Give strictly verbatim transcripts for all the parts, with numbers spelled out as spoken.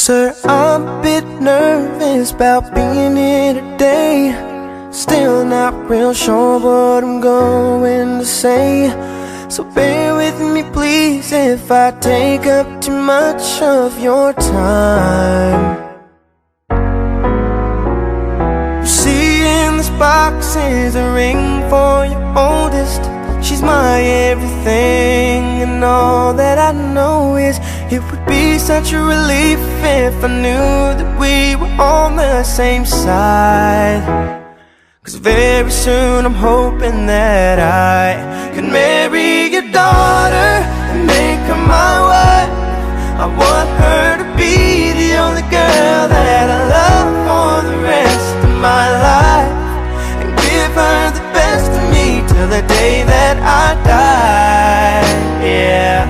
Sir, I'm a bit nervous about being here today. Still not real sure what I'm going to say. So bear with me, please, if I take up too much of your time. You see, in this box is a ring for your oldest. She's my everything, and all that I know is it would be such a relief if I knew that we were on the same side. 'Cause very soon I'm hoping that I can marry your daughter and make her my wife. I want her to be the only girl that I love for the rest of my life, and give her the best of me till the day that I die. Yeah,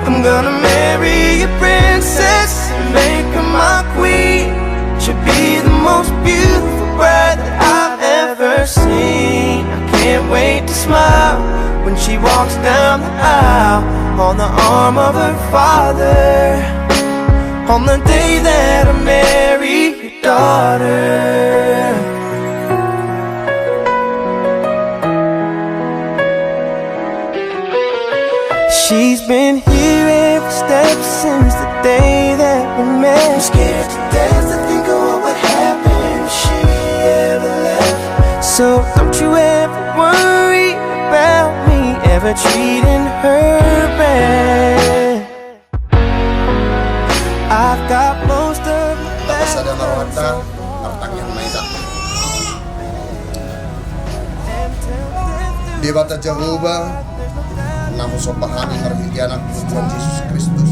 I'm gonna marry a princess and make her my queen. She'll be the most beautiful bride that I've ever seen. I can't wait to smile when she walks down the aisle on the arm of her father, on the day that I marry your daughter. She's been here every step since the day that we met. I'm scared to death to think of what would happen if she ever left. So don't you ever worry about me ever treating her bad. I've got most of my... Tabo sada ma rohanta, martangiang ma hita. Debata Jahowa, na husomba hami marhite Anakmu Tuhan Jesus Kristus.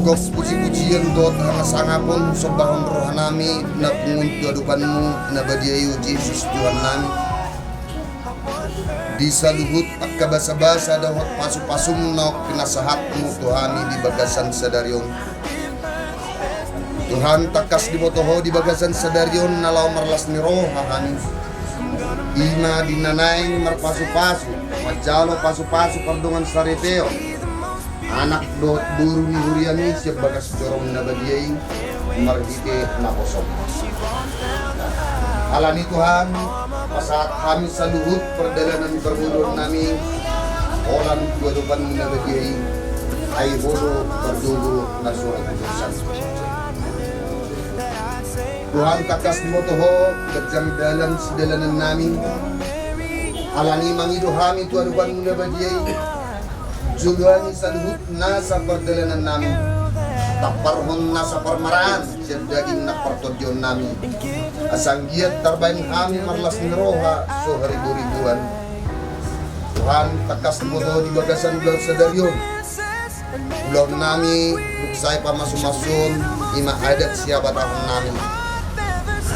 Gok puji-pujian dohot hasangapon husombahon rohanami na pungu tu adopanmu na badia i, o Jesus Tuhannami. Di saluhut angka basa-basa dohot pasu-pasum na pinasahatmu tu hami di bagasan sadari on. Tuhan, tangkas diboto Ho di bagasan sadari on na laho marlas ni roha hami. I ma di na naeng marpasu-pasu, manjalo pasu-pasu pardongansaripeon anak dohot boru ni huriami sian bagas joro-Mu na badia i, marhite naposo-Mu. Alani i Tuhan, pasahat hami saluhut pardalanan ni parngoluonnami holan tu adopan-Mu na badia i, ai Ho do pardodo na so hatudosan. Tuhan, tangkas diboto Ho ganjang dalan sidalanannami. Alani i mangido hami tu adopan-Mu na badia i, joloan i saluhut nasa pardalanannami, tamparhon nasa parmaraan sian daging nang partondionnami, asa anggiat tarbaen hami marlas ni roha so hariboriboan. Tuhan, tangkas diboto Ho di bagasan ulaon sadari on. Ulaonnami dung sae pamasu-masuon, i ma adat sihabatahonnami.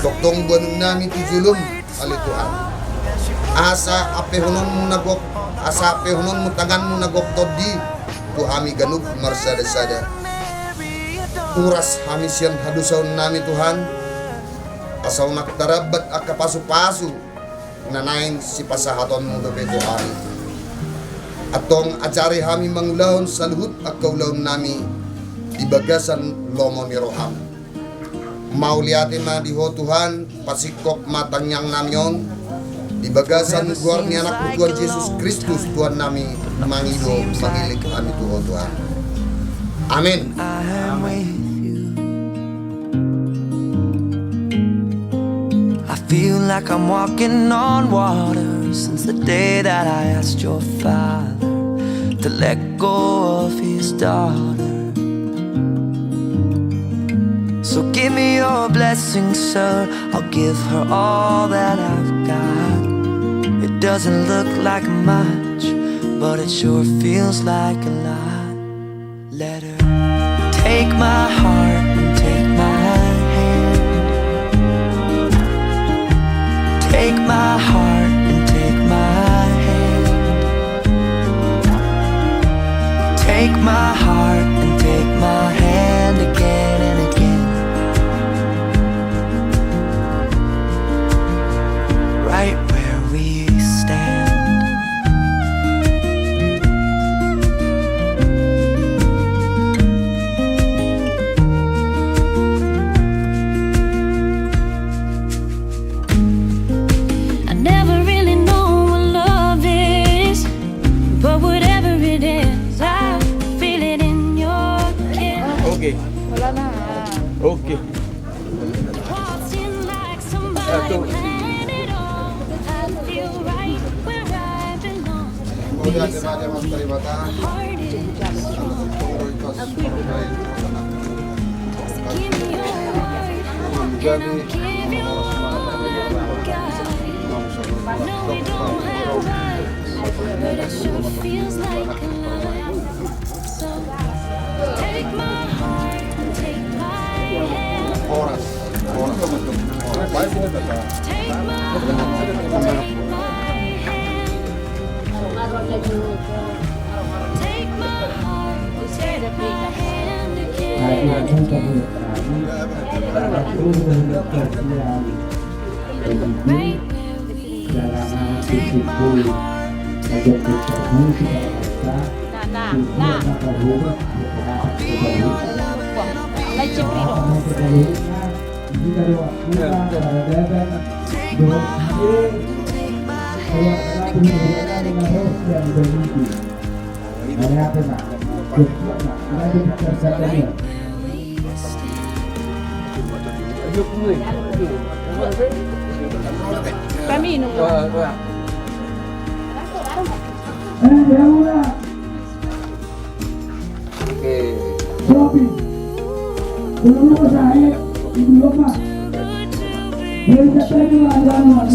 Tongtong boanonnami tu jolo-Mu, ale Tuhan. Asa ampehononmu na gok, asa ampehononmu tanganmu na gok tondi tu hami ganup marsada-sada. Uras hami sian hadosaonnami, Tuhan, asa unang tarambat angka pasu-pasu na naeng sipasahatonmu dope tu hami. Antong ajari hami mangulahon saluhut angka ulaonnami di bagasan lomo ni roham. Mauliate ma di Ho Tuhan, pasingkop ma tangiangnami on, di bagasan goar ni Anakmu Tuhan Jesus Kristus Tuhannami, mangido mangilek hami tu Ho Tuhan. Amen. I am with you. I feel like I'm walking on water since the day that I asked your father to let go of his daughter. So give me your blessing, sir. I'll give her all that I've got. It doesn't look like much, but it sure feels like a lot. Let her take my heart and take my hand. Take my heart and take my hand. Take my heart and take my hand again and again. Right where we stand. Oke. Oke.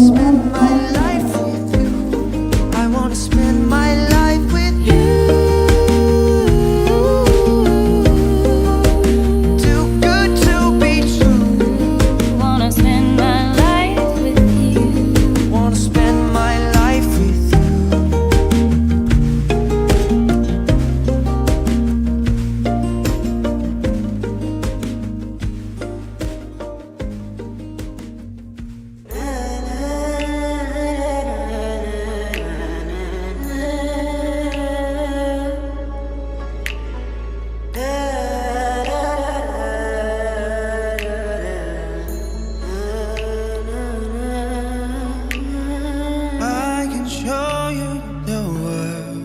Spend my life with you. I wanna spend my life with you. Too good to be true. Wanna spend my life with you. Wanna spend my life with you. I can show you the world.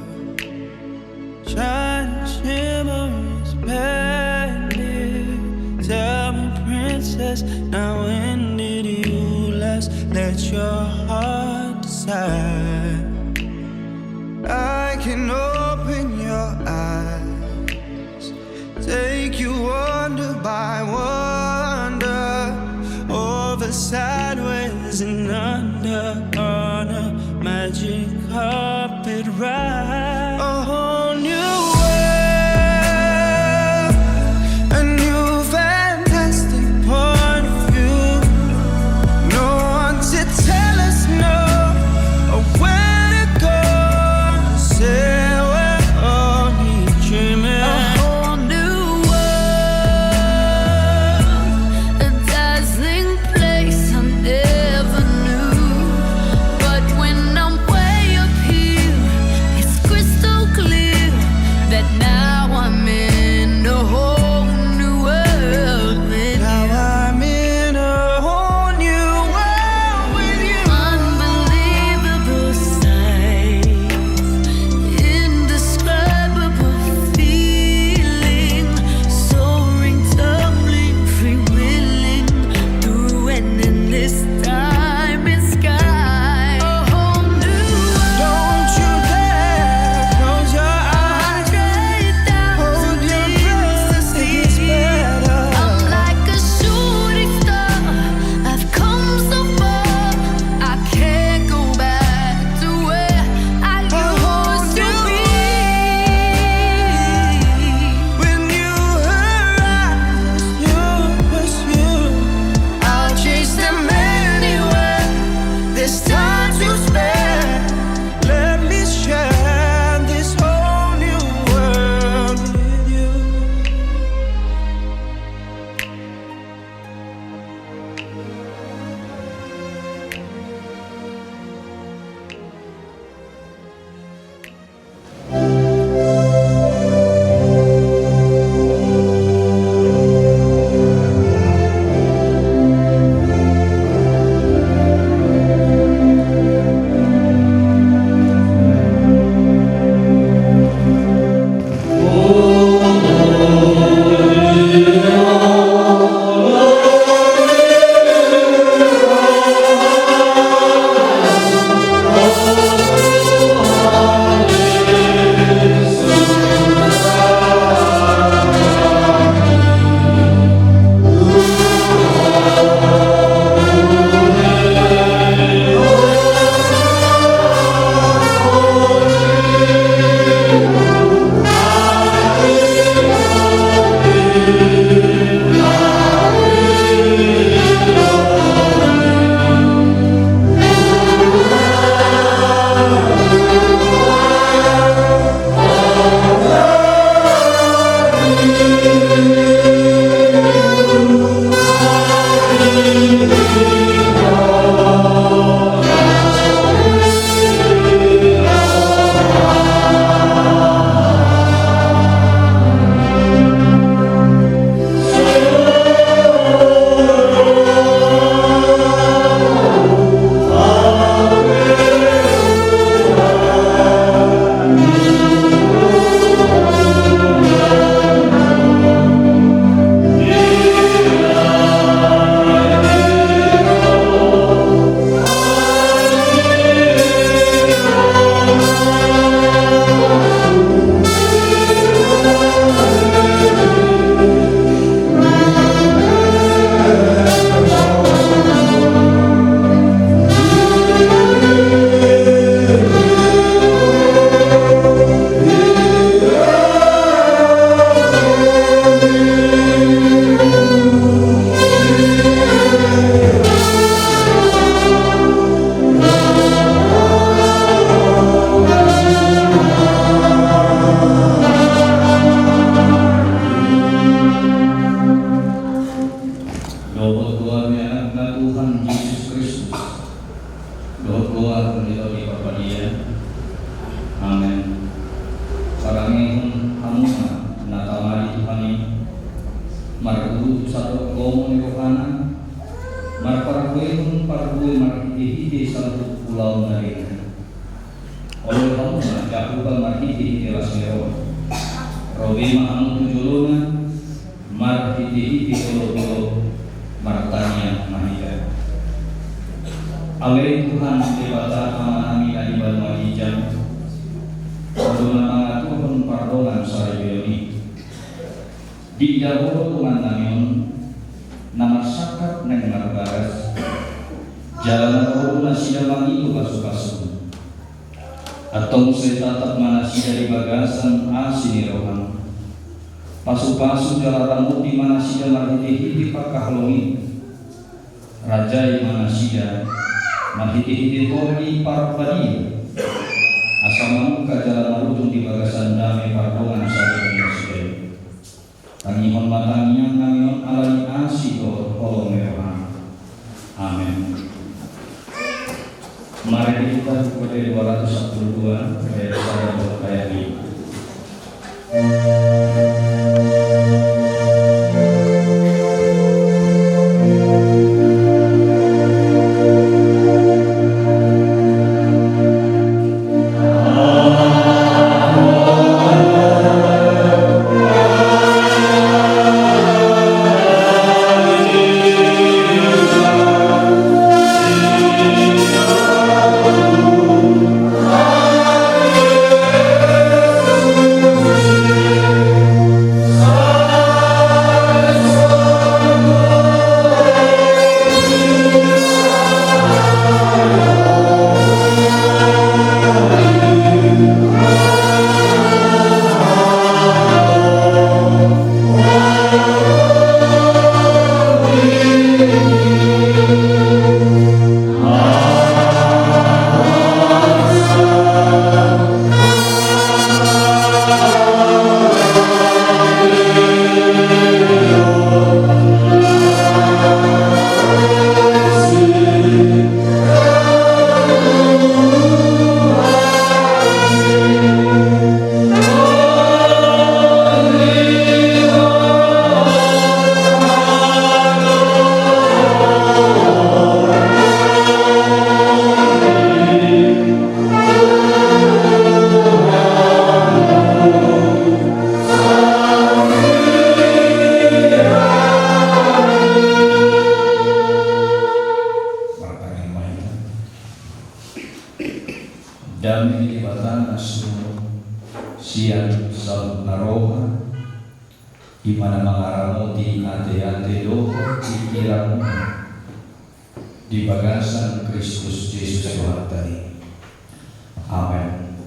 Shine, shimmer, splendid. Tell me, princess, now when did you last let your heart decide? I can open your eyes, take you wonder by wonder, over sideways and under, on a magic carpet ride. A whole new world, a new fantastic point of view. No one to tell us no or where to go. Say we're only dreaming. A whole new world, a dazzling place I never knew. But when I'm way up here, it's crystal clear that now I'm in a whole new world with you. Now I'm in a whole new world with you. Unbelievable sights, indescribable feeling, soaring, tumbling, freewheeling through an endless time and sky. A whole new world. Don't you dare close your eyes. Hold your breath. Alehon parbue marhitehite saluhut ulaon na denggan. Oloi hamu ma Jahowa marhitehite las ni roha. Ro be ma hamu tu jolona marhitehite olopolop. Martangiang ma hita. Ale Tuhan Debata Amanami na di banua ginjang, Ho do na mangaturhon pardongansaripeon i. Diida Ho do dongannami on na marsangkap naeng marbagas, jala na ro do nasida mangido pasupasu. Antong sai tatap ma nasida di bagasan asi ni roham. Pasupasu jala ramoti ma nasida marhitehite pangkaholongan i. Rajai ma nasida marhitehite Tondi Parbadia, asa mamungka jala marujung di bagasan dame pardongansaripeon nasida i. Tangihon ma tangiangnami on ala ni asi dohot holong ni roham. Amen. Marende hita buku dua ratus sapuluh dua, ayat sada dohot ayat lima. Martangiang ma hita. Dame ni Debata na sumurung sian saluhut na roha, i ma na mangaramoti ateate dohot pingkiranmuna di bagasan Kristus Jesus Tuhanta i. Amen.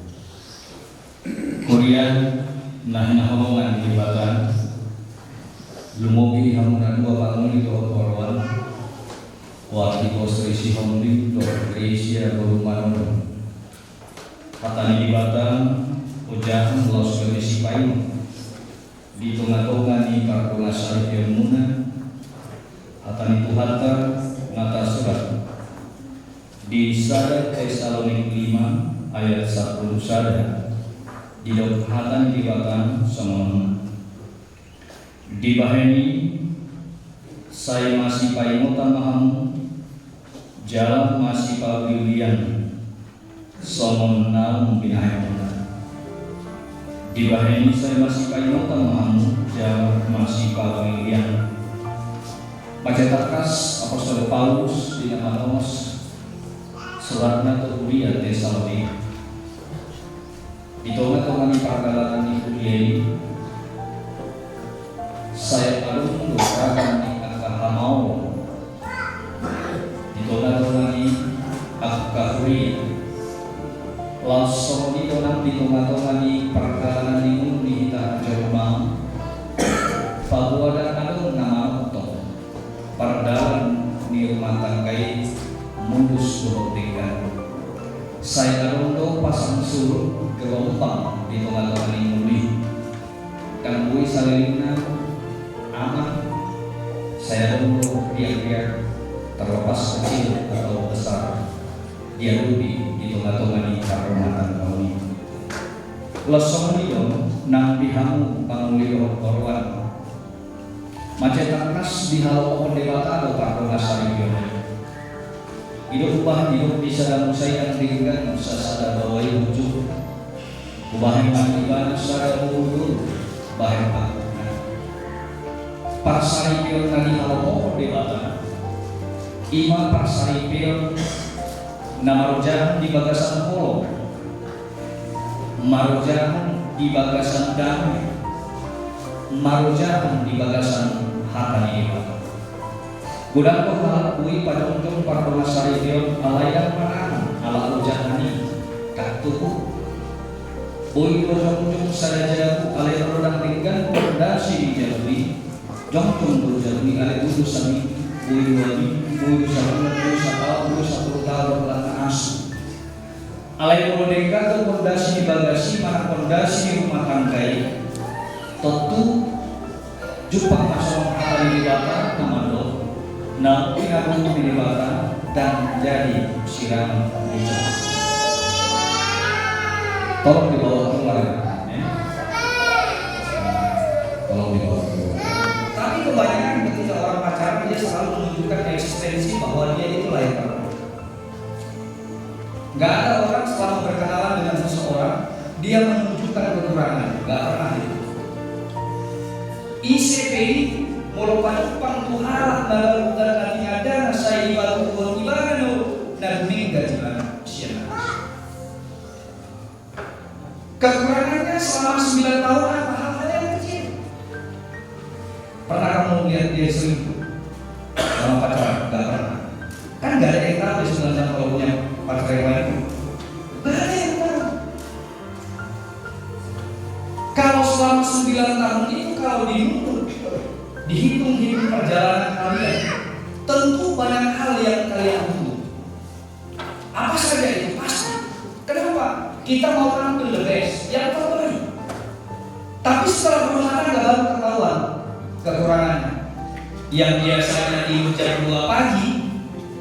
Huria na hinaholongan ni Debata, lumobi hamu na dua pangoli dohot oroan, o Archibos Risi Hombing dohot Gracia Bolumanon. Hata ni Debata, ojahan laos gabe sipaingot di tongatonga ni pardongansaripionmuna. Hata ni Tuhanta na tarsurat di sada Tesalonik lima ayat sampulu sada, didok hata ni Debata songon on. Dibahen i, sai masipaingotan ma hamu, jala masipauliulian, songon naung binahenmuna. Dibahen i sai masipaingotan ma hamu, jala masipauliulian. Mansai tangkas apostel Paulus di na manongos suratna tu huria Tesalonik. Di tongatonga ni pardalanan ni huria i, sai adong do ragam ni angka hamaolon di tongatonga ni angka huria. Laos songon i do nang di tongatonga ni pardalanan ni ngolu ni hita na jolma, paboa ndang adong na manongtong pardalan ni rumah tangga i mulus dohot denggan. Sai adong do pasang surut gelombang di tongatonga ni ngolu i. Ndang boi salelengna aman, sai adong do riakriak, terlepas kecil atau besar, diadopi di tongatonga ni parrumah tangga i. Laos songon i do nang di hamu pangoli dohot oroan. Mansai tangkas dihalomohon Debata do pardongansaripeon i. Didok, umbahen didok di sada musa i nang denggan sasada baoa i unjuk. Umbahen ma ibana sada boru, umbahen ma. Parsaripeon na dihalomohon Debata, i ma parsaripeon na marojahan di bagasan holong, marojahan di bagasan dame, marojahan di bagasan hata ni Debata. Godang do halak boi pajongjong pardongansaripeon alai ndang manang ala ojahan i, ndang tutu. Boi do jongjong sada jabu alai molo ndang denggan pondasi ni jabu i, jongjong do jabu i alai boi do saminggu, boi dua minggu, boi do sabulan, boi sataon, boi sampulu taon, boi na asing. Alai molo denggan do pondasi ni bagasi manang pondasi ni rumah tangga i, tontu jumpang ma songon hata ni Debata na mandok, na pinaboru ni Debata ndang jadi siranon ni jabu. Tolong dibawa keluar ya. Ya. Tolong dibawa keluar. Tapi kebanyakan ketika orang pacaran, dia selalu menunjukkan eksistensi bahwa dia itu lahir baru. Nggak ada orang selama berkenalan dengan seseorang, dia menunjukkan kekurangan. Nggak pernah itu. Ise pe i, molo pajumpang tu halak na baru dan na tingandana, sai dipatuduhon ibana do na dumenggan ibana sian na. Kekurangannya selama sembilan tahun apa? Hal-hal yang kecil. Pernah kamu lihat dia selingkuh? Sama pacaran? Nggak pernah. Kan nggak ada yang tahu dia sebenarnya kalau punya pacar yang lain. Nggak ada yang tahu. Kalau selama sembilan tahun itu, kalau dirunut, dihitung-hitung perjalanan kalian, tentu banyak hal yang kalian butuh. Apa saja itu pasti. Kenapa? Kita mau tampil the best, yang terbaik. Tapi setelah berumah tangga baru ketahuan kekurangannya. Yang biasanya tidur jam dua pagi,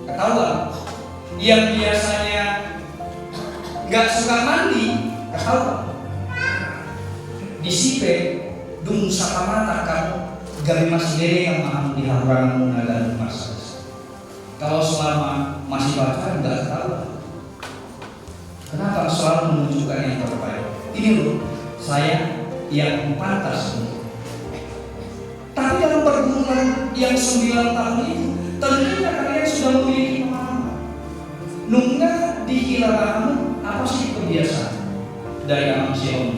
ketahuan. Yang biasanya nggak suka mandi, ketahuan. Disi pe, dung sapamatangkon, gabe masiderengan ma hamu di hahuranganmuna dan masa. Kalau selama masih pacaran, nggak ketahuan. Kenapa selalu menunjukkan yang terbaik? Ini loh, saya yang pantas untuk. Tapi dalam pergumulan yang sembilan tahun itu, tentunya kalian sudah memiliki pengalaman. Nunga dihilala hamu, apa sih kebiasaan dari amang si Om?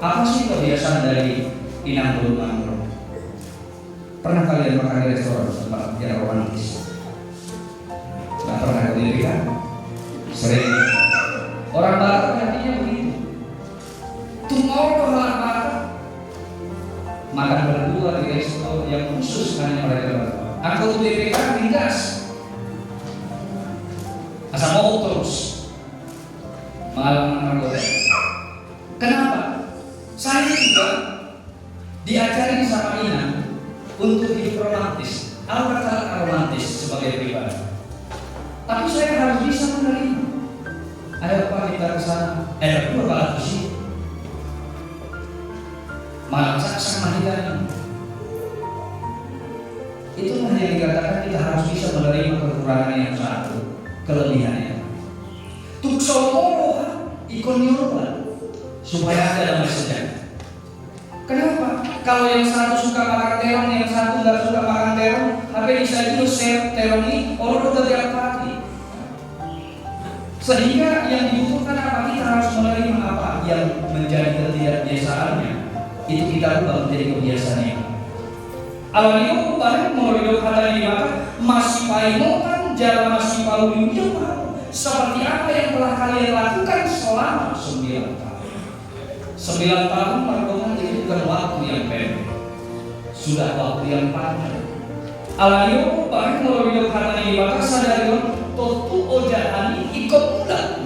Apa sih kebiasaan dari inang dulu? Pernah kalian makan di restoran tempat yang romantis? Nggak pernah, kan? Sering. Orang Batak hatinya begitu. Tung olo halak Batak makan berdua di resto yang khusus hanya mereka berdua. Anggo tu D P K ringgas. Asa mogok terus. Mengalami narkoba. Kenapa? Saya juga diajarin sama inang untuk hidup romantis. Aku kan sangat romantis sebagai pribadi. Tapi saya harus bisa menerima. Ayo, Pak, kita ke sana. Eh, berdua, Pak, di sini. Malah saksak mah kita ini. Itulah yang dikatakan kita harus bisa menerima kekurangan yang satu, kelebihan yang. Tung so molo, ingkon ni oloan, supaya ada damai sejahtera. Kenapa? Kalau yang satu suka makan terong, yang satu nggak suka makan terong, hape di sadia terong i, olo do gabe ampati. Sehingga yang dibutuhkan apa? Kita harus menerima apa yang menjadi ketidakbiasaannya. Itu kita rubah menjadi kebiasaan yang. Alani i, umbahen molo didok hata ni Debata, masipaimotan jala masipauliulian ma hamu seperti apa yang telah kalian lakukan selama sembilan tahun. Sembilan tahun mardongan itu bukan waktu yang pendek. Sudah waktu yang panjang. Alani i, umbahen molo didok hata ni Debata, sadari on tontu ojahan i ingkon mulak.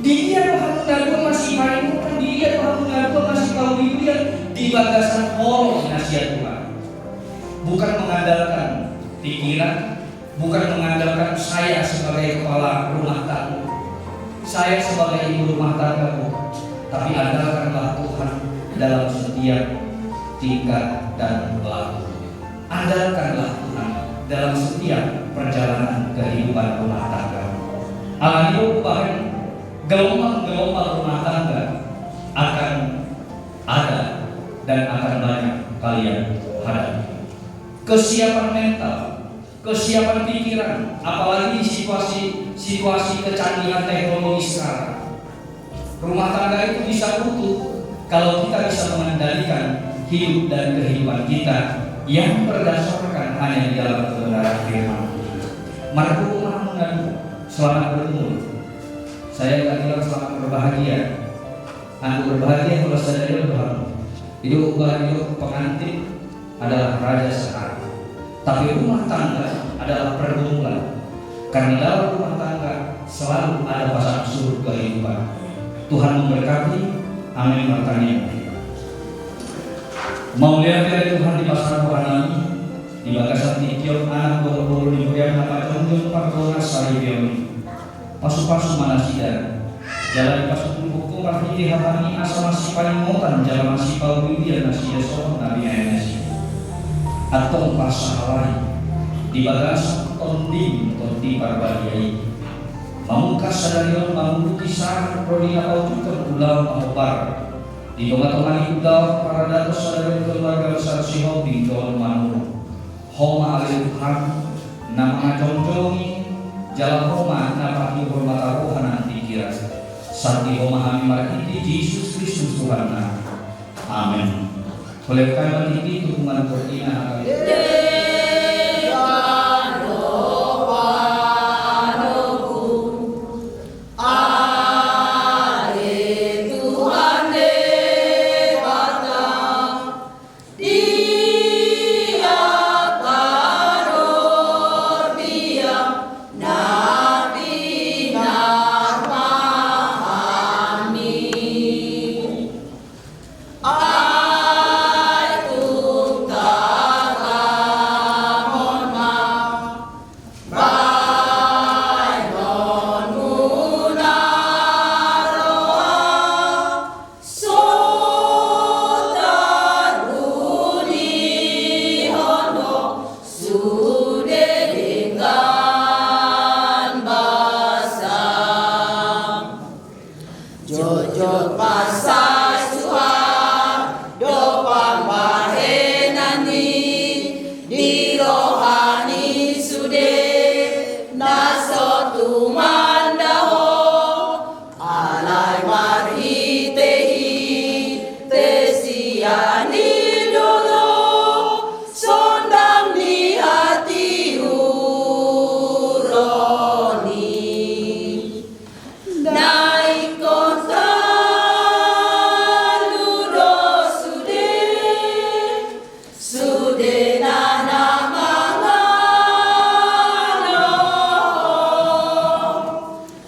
Di dia do hamu na dua masipaimotan, di dia do hamu na dua masipauliulian di bagasan holong na sian Tuhan. Bukan mengandalkan pikiran, bukan mengandalkan saya sebagai kepala rumah tangga, saya sebagai ibu rumah tangga, bukan. Tapi andalkanlah Tuhan dalam setiap tingkah dan laku. Andalkanlah Tuhan. dalam setiap perjalanan kehidupan rumah tangga. Alani i, umbahen gelombang-gelombang rumah tangga akan ada dan akan banyak kalian hadapi. Kesiapan mental, kesiapan pikiran, apalagi di situasi, situasi kecanggihan teknologi sekarang. Rumah tangga itu bisa utuh kalau kita bisa mengendalikan hidup dan kehidupan kita yang berdasarkan hanya di dalam kebenaran firman Tuhan. Marhum, selamat berumur. Saya nggak bilang selamat berbahagia. Aku berbahagia kalau sadari on berhamu. Itu bukan itu pengantin adalah raja sekarang. Tapi rumah tangga adalah pergumulan. Karena dalam rumah tangga selalu ada pasang surut kehidupan. Tuhan memberkati. Amin. Martangiang. Mauliate ale Tuhan di pasahat roha nami, di bagasan tingki on anak dohot boru ni huriam na pajongjong pargongan saripeon i. Pasupasu ma nasida. Jala dipasupul Ho marhite hataMi asa masipaingotan jala masipauliulian nasida songon na binahen nasida. Antong parsahalai di bagasan TondiM, Tondi Parbadia i. Mamungka sadari on mangurupi sahat ro di na paujukhon ulaon na hombar. Di tongatonga ni ulaon paradaton sadari on keluarga besar Sihombing dohot Manurung. Ho ma ale Tuhan na mangajongjongi, jala Ho ma na pahihol mata roha nang pikiran. Santi Ho ma hami marhite Jesus Kristus Tuhannami. Amen. Holan hami ma tingki tu punguan portibi na hami. Jotjot ma sai suhat do pambahenan i di roha ni sude na so tumanda Ho. Alai marhitehite sian i do ro sondang ni hatiuron i. Na ingkon talu do sude, sude na na mangalo Ho.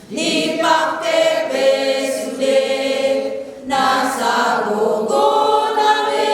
Dipangke pe sude na sagogo na be.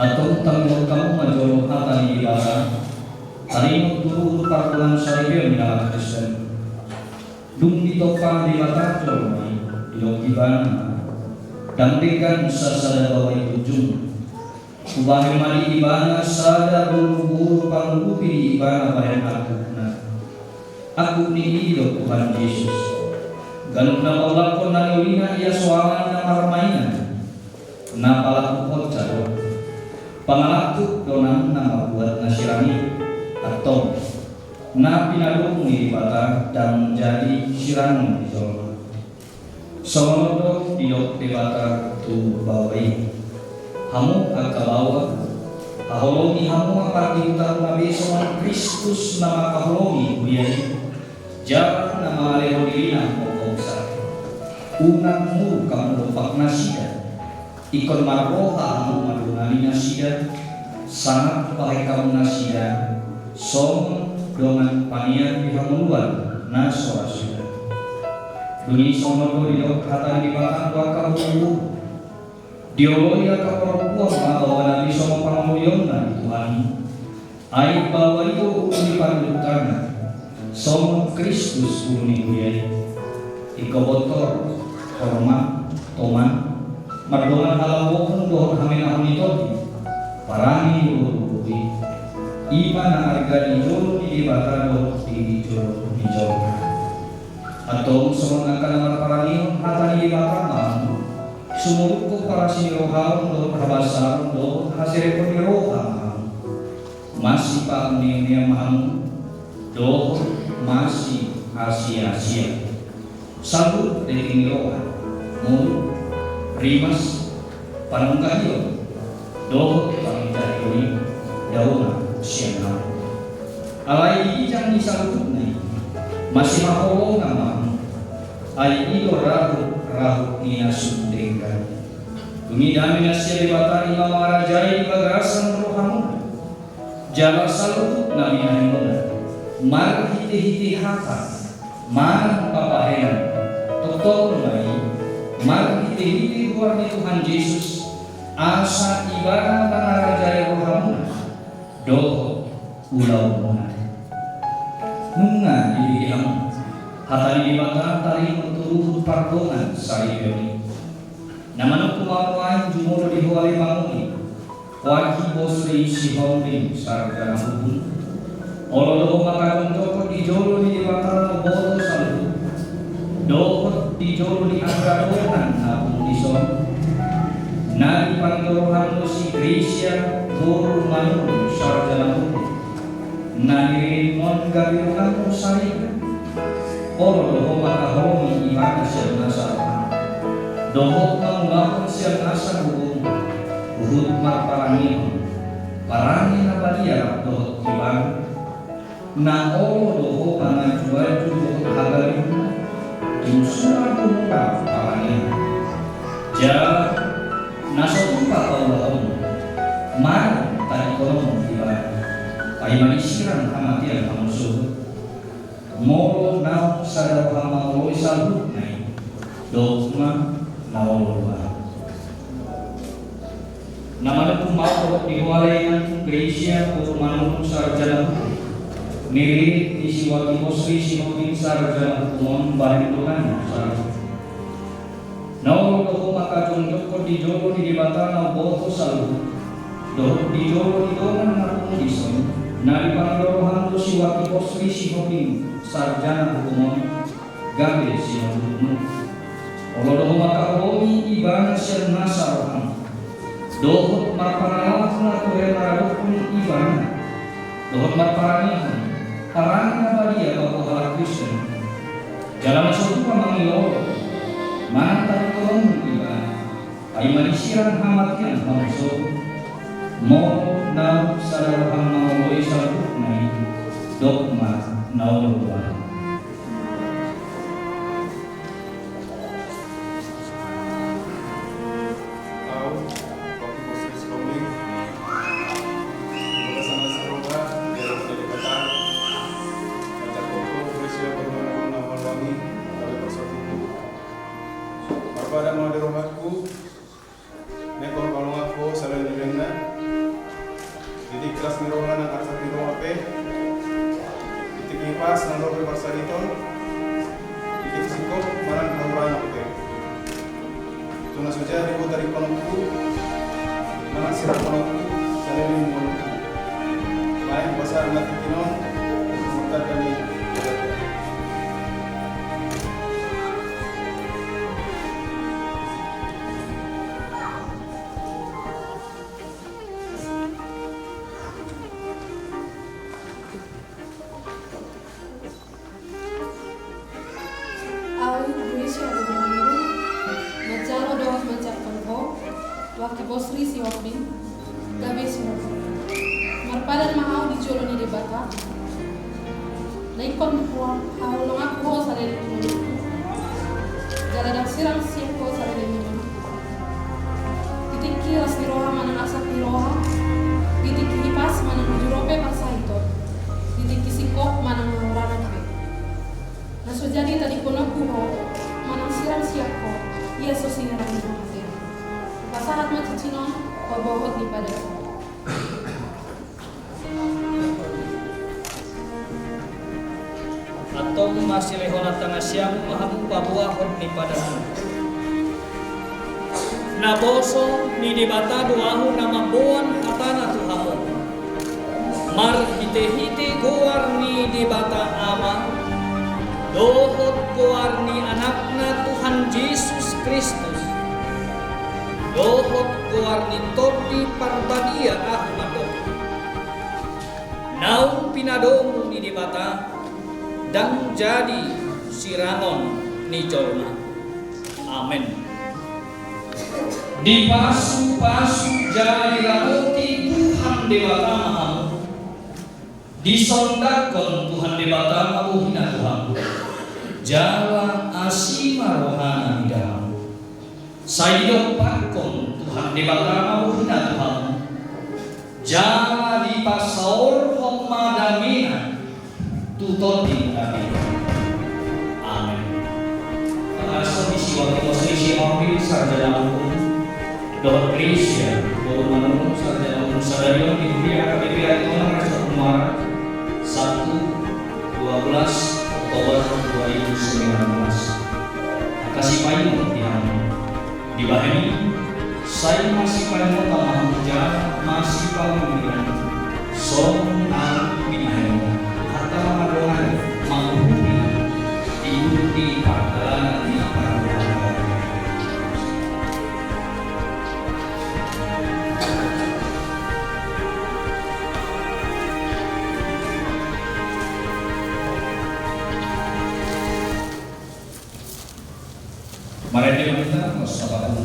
Antong tangihon hamu ma jolo hata ni Debata, taringot tu uhur pardongansaripeon ni halak Kristen. Dung ditompa Debata jolma i, didok Ibana ma, ndang denggan sasada baoa i punjung. Hubahen ma di ibana sada boru boru pangurupi di ibana bahen angkupna. Angkup ni i do Tuhan Jesus. Ganup na paulakhon na niulina i asoalan na marmainan. Na palakuhon jadon. Pangalangkup do nang na mambuat na sirang i. Antong. Na pinadomu ni Debata ndang jadi sirangon ni jolma. Songon on do didok Debata tu baoa i. Hamu angka baoa, haholongi hamu ma pardihuta muna be songon Kristus na mangkaholongi huria i. Jala na mangalehon dirina mangkophop sahit. Unang muruk hamu dompak nasida. Ingkon marroha hamu mandongani nasida, sangap bahen hamu nasida, songon dongan panean di hangoluan na so ra suda. Dung i songon on do didok hata ni Debata tu angka boru. Dioloi angka parompuan ma baoa na be songon pangoloionna di Tuhan i. Ai baoa i do ulu ni pardihuta, songon Kristus ulu ni huria i. Ingkon bontor, hormat, toman, mardongan halanggohon dohot hamenahon ni tondi, parange ni boru boru i. I ma na arga di jolo ni Debata dohot di jolo ni jolma. Antong songon angka na marparangehon hata ni Debata ma hamu, sumurungkop parasi ni rohaon dohot habasaon dohot haserepon ni roha ma hamu. Masipauneunean ma hamu, dohot masiasiasian. Saluhut detik ni roha, muruk, rimas, panungkahion, dohot pangindahion i, dao ma sian hamu. Alai di ginjang ni saluhutna i, masihaholongan ma hamu, ai i do rahut rahut ni na sun denggan. Dung i dame na sian Debata i ma mangarajai di bagasan rohamuna. Jala saluhut na binahenmuna, marhitehite hata manang pambahenan, tongtong ma i, marhitehite goar ni Tuhan Jesus, asa Ibana mangarajai rohamuna dohot ulaonmuna. Nunga dibege hamu hata ni Debata taringot tu uhur pardongansaripeon i. Na manungkun ma nuaeng jumolo di ho ale mangoli, Waki Bosri Sihombing sarjana hukum. Olo do ho mangkajongjongkon di jolo ni Debata na umboto saluhut, dohot di jolo ni angka dongan na pungu dison. Na dipangido roham do si Grisia boru Manurung sarjana hukum. Na niriritmon gabe donganmu saripe. Olo do ho mangkaholongi ibana sian nasa roham, dohot mangulahon sian nasa gogo, huhut marparangehon parange na badia rap dohot ibana. Na olo do ho mangajuaju dohot hagaleon, tung sura do mura parangehon. Jala na so tupa paulahonmu manang tadingkononmu ibana, paima di sirang hamatean hamu sogot. Molo naung sada roha mangoloi saluhutna i, dok ma na olo do. Na manungkun ma dohot di ho ale inang Grisia boru Manurung sarjana hukum, niririt ni si Waki Bosri Sihombing sarjana hukum on bahen donganna saluhut. Na olo do ho mangkajongjongkon di jolo ni Debata na umboto saluhut, dohot di jolo ni dongan na pungu dison. Na dipangido roham do si Waki Bosri Sihombing sarjana hukum on, gabe sihombingmu. Olo do ho mangkaholongi ibana sian nasa roham, dohot marpangalahon na ture maradophon ibana, dohot marparangehon parange na badia pakku halak Kristen. Jala na so tupa mangido olo manang tadingkononmu ibana, paima di sirang hamatean hamu sogot. Molo naung sada roham mangoloi saluhutna i, dok ma na olo do. Au, Waki Bosri Sihombing, di bagasan nasa roha, di hadapan ni Debata, ajak ho, Grisia boru Manurung na hinaholongi, gabe parsaut ni Tuhan. Marpadan ma di rohangku, nengkon paulahon ho sala ni lelengna, Di las ni roha nang arsak ni roha pe, di tingki hipas nang dope parsahiton, di tingki singkop manang hahurangan pe. Tu na so jadi hutarihononku manang sirangkononku saleleng ni ngolungku, naeng hupasahat ma tingki on tu murtanda ni Ahu, Gracia Domingo, manjalo dohot manjangkon ho, wakil bosri si Hotbin, gabe sinur. Marpadan ma ahu di jolo ni Debata, na ingkon huha-, haholonganku ho saleleng ni ngolungku, jala ndang sirang sian ho saleleng ni ngolungku. Di tingki las ni roha manang arsak ni roha, di tingki hipas manang bujur dope parsahiton, di tingki singkop manang hahurangan pe. Na so jadi tadingkononku ho manang sirang sian ho, ia so sinirang ni ho hatiha. Pasahat ma tingki on, paboahon ni padan. Antong marsilehon tangihon ma hamu paboahon ni padanmu. Naposo ni Debata do ahu na mamboan hatana tu hamu, marhitehite goar ni Debata Ama, dohot goar ni Anakna Tuhan Jesus Kristus, dohot goar ni Tondi Parbadia ahu mandok. Naung pinadomu ni Debata, ndang jadi sirangon ni jolma. Amen. Dipasupasu jala diramoti Tuhan Debata ma hamu. Disondangkon Tuhan Debata ma bohina tu hamu, jala asi ma rohana mida hamu. Sai didompakkon Tuhan Debata ma bohina tu hamu, jala dipasaorhon ma damena tu tondi nangkin. Amen. Mauliate ma di si wakil bosri si Hotbin, sarjana hukum, dohot Gracia, boru Manurung, sarjana hukum sadari on di Huria H K B P Aritonang, Resort Muara, Sabtu, dua belas Oktober dua ribu sembilan belas. Angka sipaingot di hamu. Dibahen i, sai masipaingot ma hamu jala masipamulian songon na binahen. Hata ma dongan manghuhut di ujung ni pardalanan ni parbudakan. Marende ma hita, marsapakung.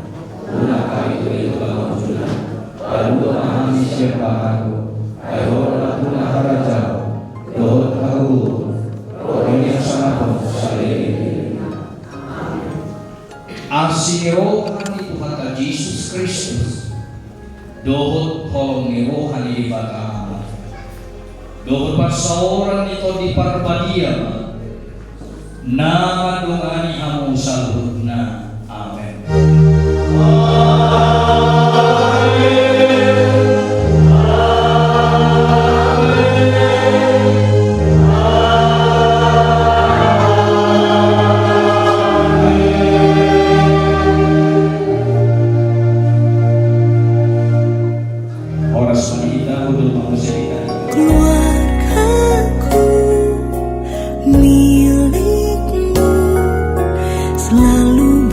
unang hami tu betobanon jumena. Palua ma hami sian pangago, ai Ho do nampuna harajaon dohot hagogoon, ro di hasangapon saleleng ni lelengna. Asi ni roha ni Tuhanta Jesus Kristus, dohot holong ni roha ni Debata Ama, dohot parsaoran ni Tondi Parbadia ma na mandongani hamu saluhutna. Amen. Horas ma di hita, hudul ma muse hita. Keluargaku milikmu, selalu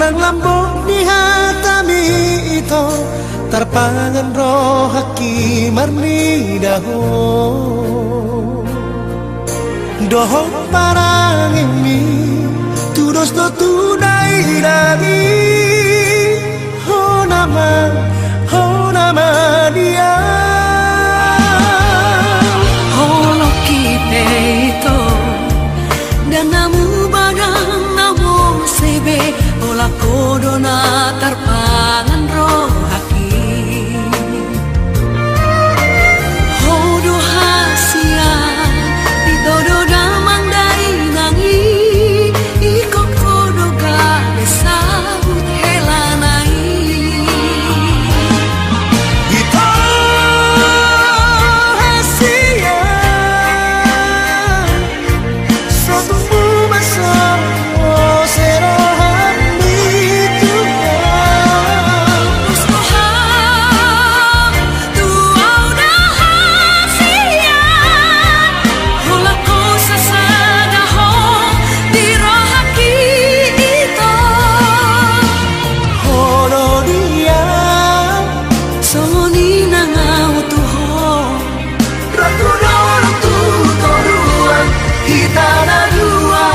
Lambok ni hatami ito, tarpangan rohangki marnida ho. Dohot parangemi, tudos do tu dainami. Hona ma, hona ma dia. Holongki pe ito, ndang na muba ndang na mose be, holan ho do na tarpangan rohangki. Ho do hasian, ito do damang dainang i, ingkon ho do gabe saut helana i. Ito hasian, so tumpu ma so mose rohami tu ho. Pos roham tu au da hasian, holan ho sasada ho di rohangki ito. Ho do dia, songon i nang au tu ho. Ratu do tu toruan hita na dua.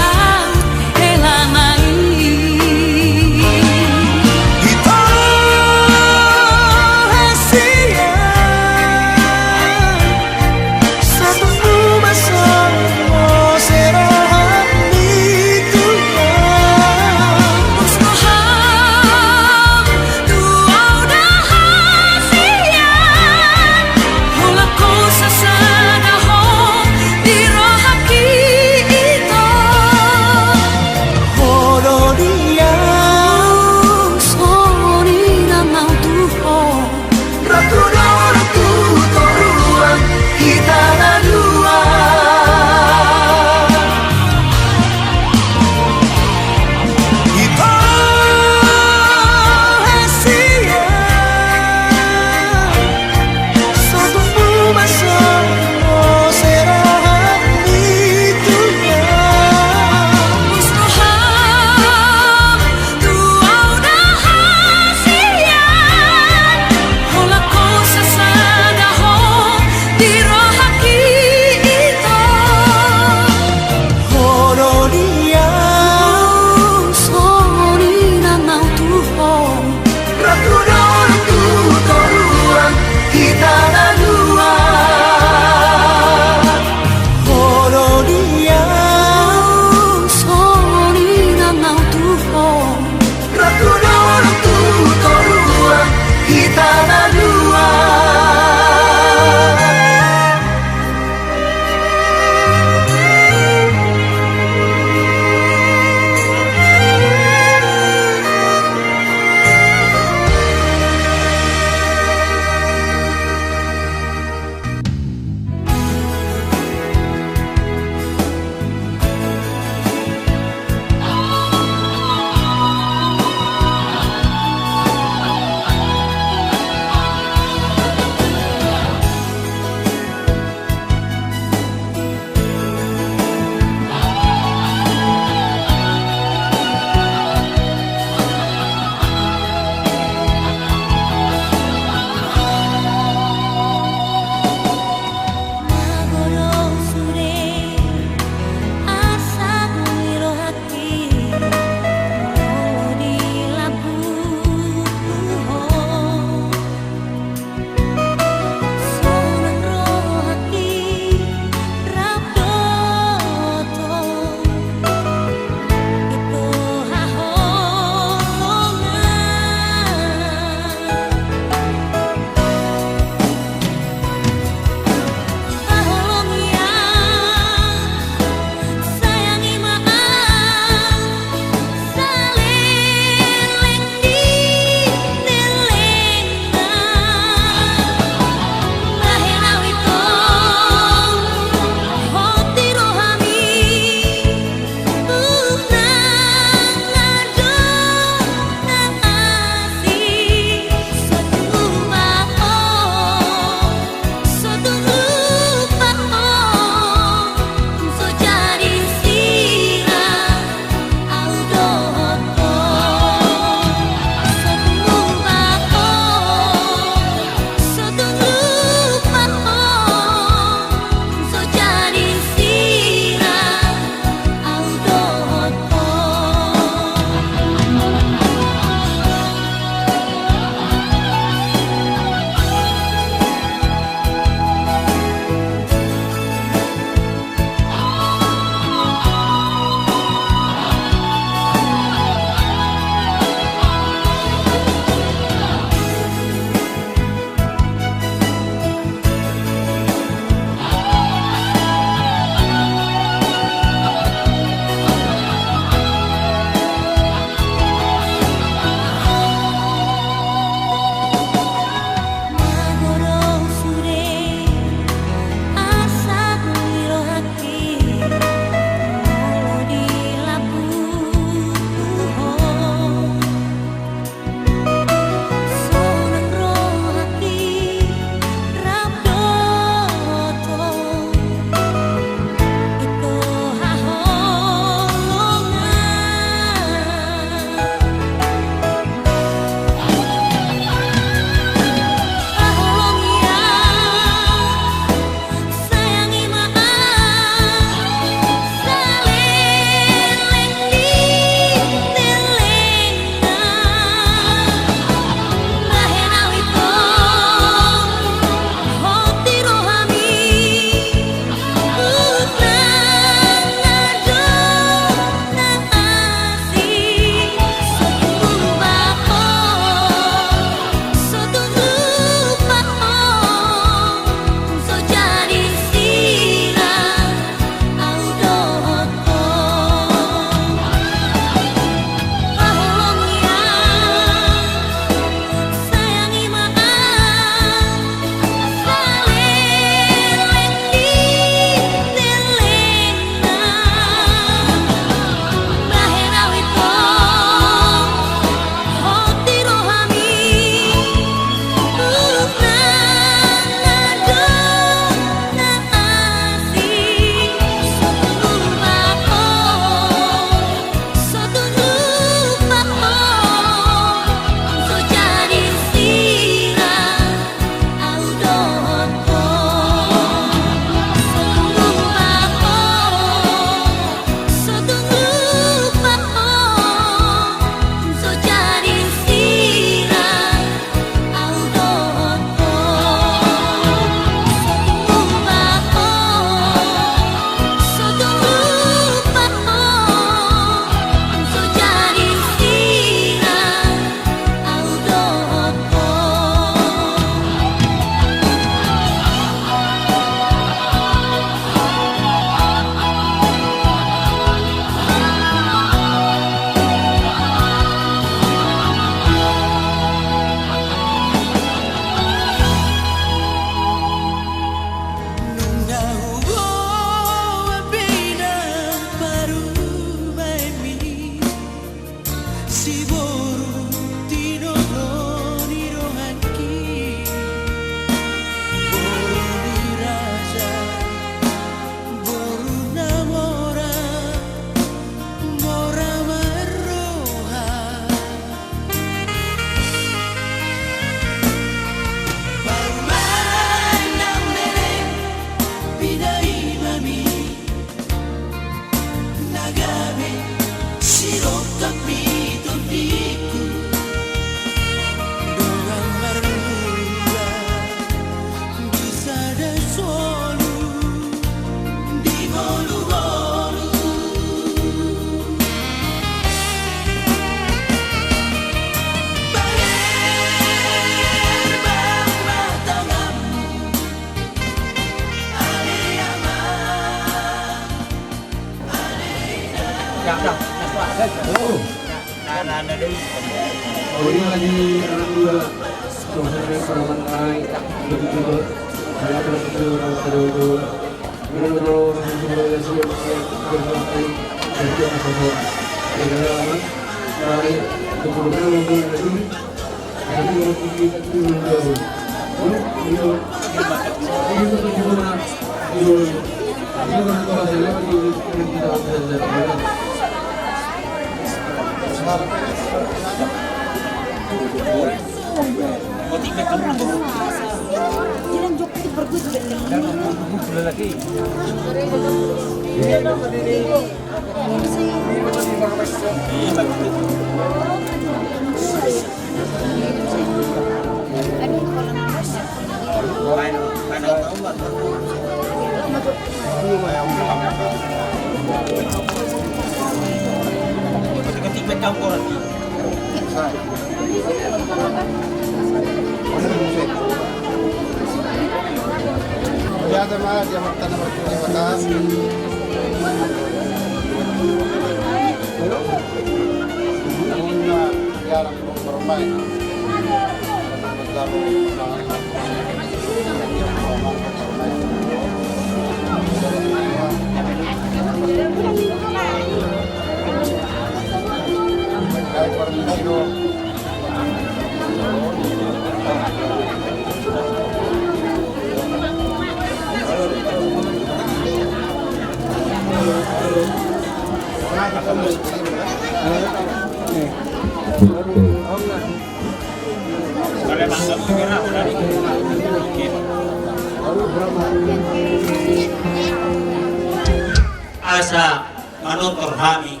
Asa manortor hami,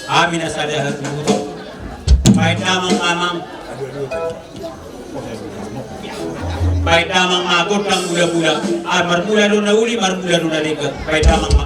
hami na sada hatubuton. Baen damang amang. Baen damang ma gondang mula-mula. Ah, marmula do na uli, marmula do na denggan. Baen damang ma.